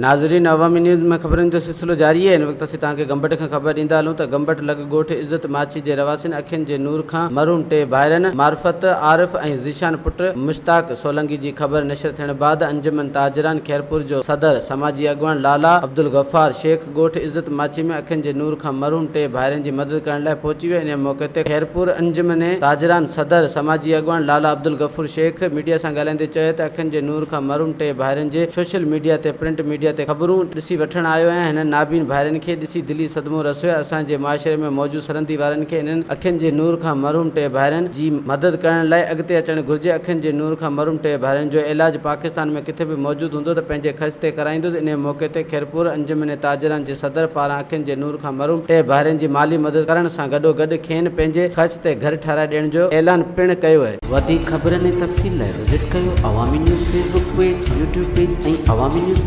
ناظرين عوامي نيوز ۾ خبرن جو سلسلو جاري آهي هن وقت اسين توهان کي گمبٽ کان خبر ڏيندا هلون ته گمبٽ لڳ ڳوٺ عزت ماڇي جي رهواسين اکين جي نور کان محروم ٽي ڀائرن معرفت عارف ۽ ذيشان پٽ مشتاق سولنگي جي خبر نشر ٿيڻ بعد انجمن تاجران خيرپور جو صدر سماجي اڳواڻ لالا عبدالغفار شيخ ڳوٺ عزت ماڇي ۾ اکين جي نور کان محروم ٽي ڀائرن جي مدد ڪرڻ لاء پهچي ويو انهي موقعي تي خيرپور انجمن تاجران صدر سماجي اڳواڻ لالا عبدالغفور شيخ ميڊيا سان ڳالهائيندي چيو ته اکين جي نور کان محروم ٽي ڀائرن جي سوشل ميڊيا تي پرنٽ ميڊيا تي خبرون ڏسي وٺڻ آيو آهيان هنن نابين ڀائرن کي ڏسي دلي صدمو رسيو آهي اسان جي معاشري ۾ موجود سرندي وارن کي انهن اکين جي نور کان محروم ٽي ڀائرن جي مدد ڪرڻ لاء اڳتي اچڻ گهرجي اکين جي نور کان محروم ٽي ڀائرن جو علاج پاڪستان ۾ ڪٿي به موجود هوندو ته پنهنجي خرچ تي ڪرائيندس انهي موقعي تي خيرپور انجمن تاجران جي صدر پاران اکين جي نور کان محروم ٽي ڀائرن جي مالي مدد ڪرڻ سان گڏوگڏ کين پنهنجي خرچ تي گهر ٺهرائي ڏيڻ جو اعلان پڻ ڪيو. وڌيڪ خبرن ۽ تفصيل لاء وزٽ ڪيو Awami news Facebook page, YouTube page ۽ Awami news.